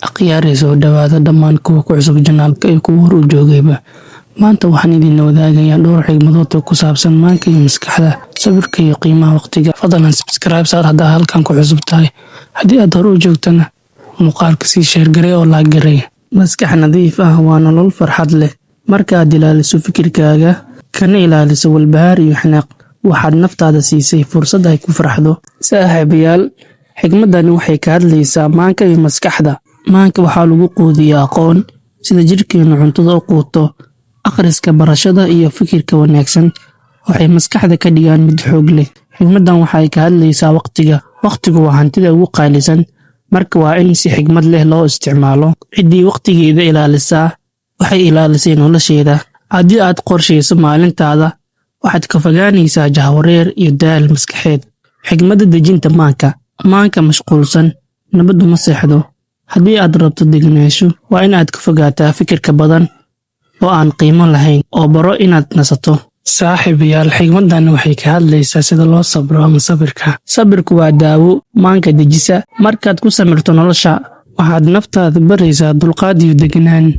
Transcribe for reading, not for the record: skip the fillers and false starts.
Akhyaarey, soo dhawaada dhammaan kuwa ku cusub channelka iyo kuwa hor u joogayba. Maanta waxaan idinla wadaagayaa dhowr xigmadood oo ku saabsan maanka iyo maskaxda, sabirka iyo qiimaha waqtiga. Fadlan subscribe saar haddaa halkan ku cusub tahay. Haddii aad hore u joogtana, muuqaalka sii share garee oo like garee. Maskax nadiif ah waa nolol farxad leh. Markaad ilaaliso fikirkaaga, kana ilaaliso walbahaar iyo xanaaq, waxaad naftaada siisay fursad ay ku farxdo. Saaxiibayaal, xigmadani waxay ka hadlaysaa maanka iyo maskaxda. Maanka waxaa lagu quudiyaa aqoon, sida jidhkeenu cuntada u quuto. Akhriska, barashada iyo fikirka wanaagsan waxay maskaxda ka dhigaan mid xoog leh. Xigmaddan waxay ka hadlaysaa waqtiga. Waqtigu waa hantida ugu qaalisan, marka waa in si xigmad leh loo isticmaalo. Ciddii waqtigeeda ilaalisaa waxay ilaalisay nolosheeda. Haddii aad qorshayso maalintaada, waxaad ka fogaanaysaa jahwareer iyo daal maskaxeed. Xigmadda dejinta maanka. Maanka mashquulsan nabaddu ma seexdo. Haddii aad rabto degenaansho, waa in aad ka fogaataa fikirka badan oo aan qiimo lahayn, oo baro inaad nasato. Saaxiibayaal, xigmaddan waxay ka hadlaysaa sida loo sabro ama sabirka. Sabirku waa daawo maanka dejisa. Markaad ku samirto nolosha, waxaad naftaada baraysaa dulqaad iyo deganaan.